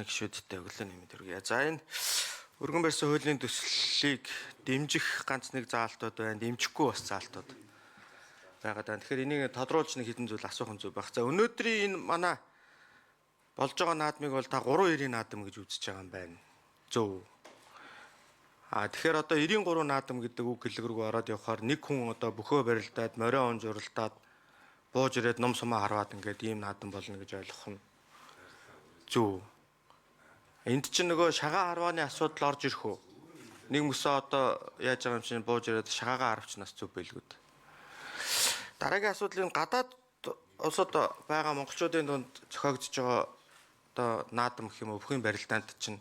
гишүүдтэй өглөө нэмэд хүргье. За, энэ өргөн барьсан хуулийн төслийг дэмжих ганц нэг заалтууд байна, дэмжихгүй бас заалтууд байгаад байна. Тэгэхээр энийг тодруулж нэг хэдэн зүйл асуух нь зөв байх. За, өнөөдрийн энэ манай болж байгаа наадмыг бол та 390 наадам гэж үзэж байгаа юм байна. Зөв. А тэгэхээр одоо 93 наадам гэдэг үг хэлэг рүү ороод явхаар нэг хүн одоо бөхөө барилдаад, морио унж уралдаад, бууж ирээд ном сумаа харваад ингээд ийм наадам болно гэж ойлгох нь зөв. Энд чинь нөгөө шагаа харвааны асуудал орж ирэх үү? Нэг мөсөө одоо яаж байгаа юм чинь бууж ирээд шагаагаа харавчнаас зөв байлгүүд. Дараагийн асуудал, энэ гадаад улсад байгаа монголчуудын дунд зохиогдож байгаа одоо наадам гэх юм уу, бүхийн барилдаанд чинь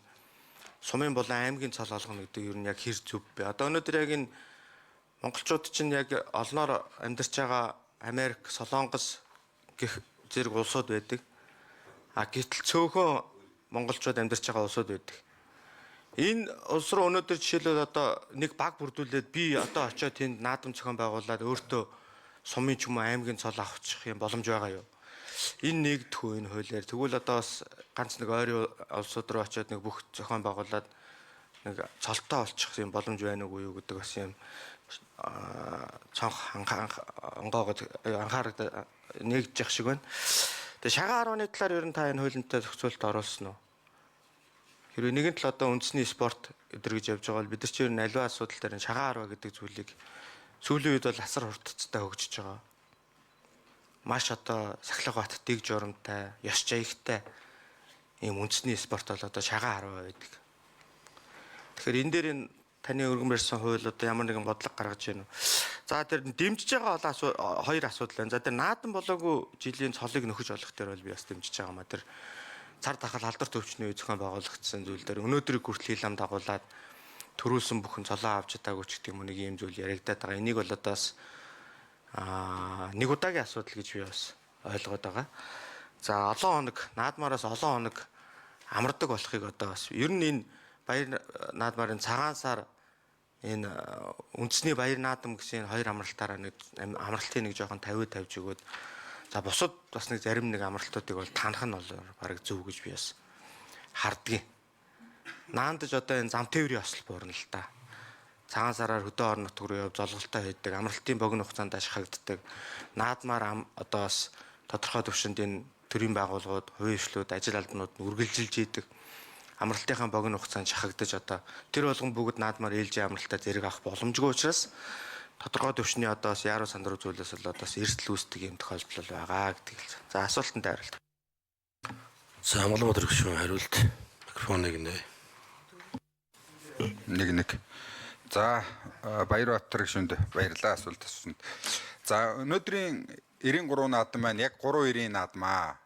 сумын болон аймгийн цол олгоно гэдэг ер нь яг хэр зөв бэ? Одоо өнөөдөр яг энэ монголчууд чинь яг олноор амьдарч байгаа Америк, Солонгос гэх зэрэг улсууд байдаг. А гэтэл цөөхөн монголчууд амьдарч байгаа улсууд байдаг. Энэ улс руу өнөөдөр жишээлбэл одоо нэг баг бүрдүүлээд би одоо очиод тэнд наадам зохион байгуулад өөртөө сумын ч юм уу аймгийн цол авчих юм боломж байгаа юу? Энэ нэгдэх үү энэ хуулиар? Тэгвэл одоо бас ганц нэг ойрын улсууд руу очиод нэг бүх зохион байгуулад нэг цолтой болчих юм боломж байна уугүй юу гэдэг бас юм цонх онгоогод анхаарал нэгдэж шиг байна. Тэгээ шагаа 10-ны талаар ер нь та энэ хуулиндаа зохицуулалт оруулсан уу? Хэрвээ нэгэн тал одоо үндэсний спорт өдр гэж явж байгаа бол бид нар чи ер нь аливаа асуудал дээр энэ шагаа 10 гэдэг зүйлийг сүүлийн үед бол асар хурдцтай хөгжиж байгаа. Маш одоо сахилга бат, дэг журамтай, ёс жаягтай ийм үндэсний спорт бол одоо шагаа 10 байдаг. Тэгэхээр энэ дээр энэ таны өргөн барьсан хууль одоо ямар нэгэн бодлого гаргаж байна уу? За, тэр дэмжиж байгаа бол хоёр асуудал байна. За, тэр наадам болоогүй жилийн цолыг нөхөж олох дээр бол би бас дэмжиж байгаа маа. Тэр цар тахал, алдар төвчний үе зохион байгуулагдсан зүйл дээр өнөөдрийг хүртэл хил ам дагуулад төрүүлсэн бүхэн цолоо авч чадаагүй ч гэдэг юм уу, нэг ийм зүйл яригадаад байгаа. Энийг бол одоо бас нэг удаагийн асуудал гэж би бас ойлгоод байгаа. За, олон хоног наадмаараас олон хоног амардаг болохыг одоо бас ер нь энэ баяр наадмарын цагаан сар энэ үндэсний баяр наадам гэсэн энэ хоёр амралтаараа нэг амралтын нэг жоохон 50 тавьж өгөөд, за, бусад бас нэг зарим нэг амралтуудыг бол танах нь бол бараг зөв гэж би бас хардгийн. Наандаж одоо энэ зам тээврийн осол буурна л та. Цагаан сараар хөдөө орон нутг руу яв золголтой хийдэг, амралтын богино хугацаанд ашигладаг. Наадмаар одоо бас тодорхой түвшинд энэ төрийн байгууллагууд, хувийн хвшлүүд, ажил албанууд нь үргэлжилж идэг. Амралтынхаа богино хугацаанд шахагдаж, одоо тэр болгон бүгд наадмаар ээлжийн амралтаа зэрэг авах боломжгүй учраас тодорхой түвшний одоо бас яруу сандруу зүйлээс бол одоо бас эрсдэл үүсдэг юм тохиолдол байгаа гэдэг л. За, асуултанд хариулт. За, Амгалан гишүүн хариулт, микрофоныг нээ. Нэг нэг. За, Баярбаатар гишүүнд баярлалаа асуулт асуусанд. За, өнөөдрийн 93 наадам маань яг 390 наадмаа.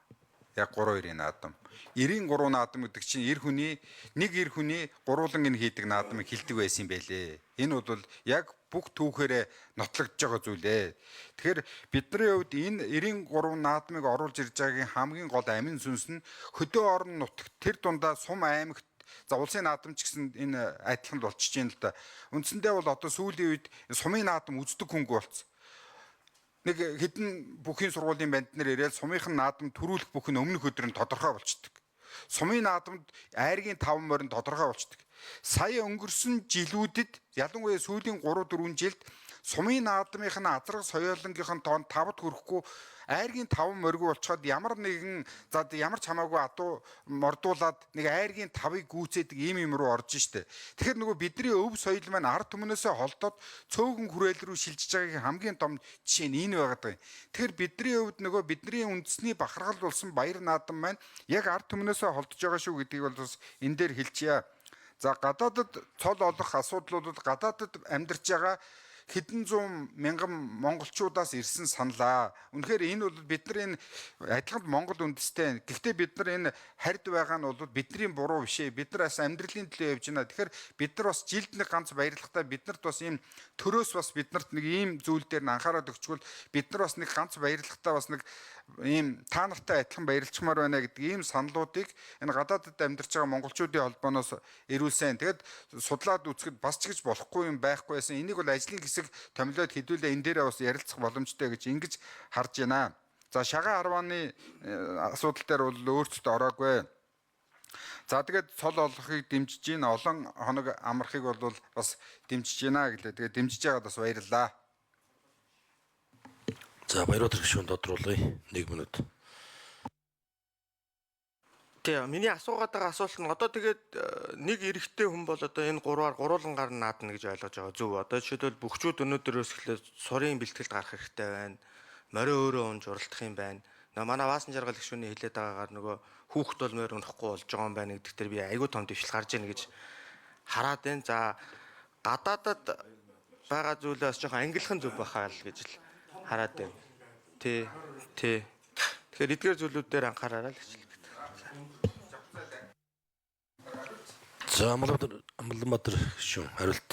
Яг 390 наадам. 93 наадам гэдэг чинь эр хүний нэг эр хүний гурван энэ хийдэг наадмыг хилдэг байсан юм байлээ. Энэ бол яг бүх түүхээрээ нотлогдож байгаа зүйлээ. Тэгэхээр бидний хувьд энэ 93 наадмыг оруулж ирж байгаагийн хамгийн гол амин сүнс нь хөдөө орон нутагт тэр дундаа сум аймагт, за, улсын наадам ч гэсэн энэ адилхан болчихж байна л да. Үндсэндээ бол одоо сүүлийн үед сумын наадам үздэг хүнгүй болсон. Нэг хэдэн бүхийн сургуулийн банд нар ирээл сумынх нь наадам төрүүлэх бүх нь өмнөх өдөр нь тодорхой болчдөг. Сумын наадамд айргийн 5 морин тодорхой болчдөг. Сая өнгөрсөн жилүүдэд, ялангуяа сүүлийн 3 4 жилд сумын наадмынх нь азраг соёолонгийнх нь тоон 5-д хүрэхгүй, айргийн 5 мориг болцоход ямар нэгэн, за, ямар ч хамаагүй адуу мордуулаад нэг айргийн 5-ыг гүйцээдэг ийм юм руу орж штэ. Тэгэхээр нөгөө бидний өв соёл маань ард түмнээсээ холдоод цөөхөн хүрээл рүү шилжиж байгаагийн хамгийн том жишээ нь энэ байгаад байгаа юм. Тэгэхээр бидний хувьд нөгөө бидний үндэсний бахархал болсон баяр наадам маань яг ард түмнээсээ холдож байгаа шүү гэдгийг бол бас энэ дээр хэлчихье. За, гадаадад цол олох асуудлууд гадаадад амьдарч байгаа хэдэн зуун мянган монголчуудаас ирсэн саналаа. Үнэхээр энэ бол бид нар энэ адилхан Монгол үндэстэй. Гэхдээ бид нар энэ харьд байгаа нь бол бидний буруу биш ээ. Бид нар бас амьдралын төлөө явж байна. Тэгэхээр бид нар бас жилд нэг ганц баярлахдаа биднэрт бас ийм төрөөс бас биднэрт нэг ийм зүйл дээр нь анхаарал өгчвөл бид нар бас нэг ганц баярлахдаа бас нэг ийм та нартай адилхан баярлцмаар байна гэдэг ийм саналуудыг энэ гадаадд амьдарч байгаа монголчуудын холбооноос ирүүлсэн. Тэгэд судлаад үзэхэд бас ч гэж болохгүй юм байхгүй байсан. Энийг бол ажлын хэсэг томилоод хэдүүлээ энэ дээрээ бас ярилцах боломжтой гэж ингэж харж байна. За, шагаа арвааны асуудал дээр бол өөрчлөлт ороогүй. За, тэгээд цол олохыг дэмжиж гин, олон хоног амрахыг бол бас дэмжиж гинэ гэлээ. Тэгээд дэмжиж байгаад бас баярлалаа. За, Баярбаатар гишүүн тодруулъя. 1 минут. Тий, миний асуугаад байгаа асуулт нь одоо тэгээд нэг эрэгтэй хүн бол одоо энэ гурваар гурвуулангаар нь наадна гэж ойлгож байгаа зөв. Одоо жишээлбэл бөхчүүд өнөөдрөөс эхлээд сурын бэлтгэлд гарах хэрэгтэй байна. Морио өөрөө унж уралдах юм байна. Нөгөө манай Ваасан жаргал гишүүний хэлээд байгаагаар нөгөө хүүхэд бол морь унахгүй болж байгаа юм байна гэдэг дээр би айгүй том дэвшил гарч ийн гэж хараад байна. За, гадаадад байгаа зүйлээс жоохон ангилах нь зөв байхаа л гэж л хараад байна. Тий, тий. Тэгэхээр эдгээр зүйлүүд дээр анхаараарай л гэж хэлдэг. За, Амгаланбаатар гишүүн хариулт.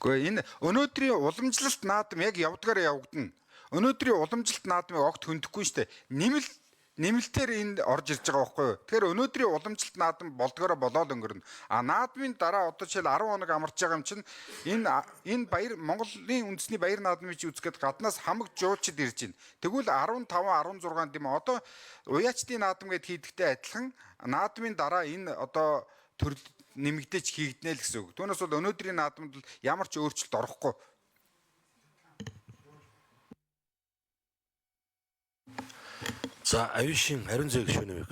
Гэхдээ энэ өнөөдрийн уламжлалт наадам яг явдгаар явагдана. Өнөөдрийн уламжлалт наадмыг огт хөндөхгүй шүү дээ. Нэмэлтээр энд орж ирж байгаа байхгүй юу? Тэгэхээр өнөөдрийн уламжлалт наадам болдгоороо болоод өнгөрнө. А наадмын дараа одоо жишээл 10 хоног амарч байгаа юм чинь энэ баяр Монголын үндэсний баяр наадмыг чи үзэхэд гаднаас хамаг жуулчид ирж байна. Тэгвэл 15 16 тийм одоо уяачдын наадам гэд хийдэгтэй адилхан наадмын дараа энэ одоо төрөл нэмэгдэж хийгднэ л гэсэн үг. Түүнээс бол өнөөдрийн наадамд бол ямар ч өөрчлөлт орохгүй. За, Аюушин Ариун зэг гишүүний микрофон.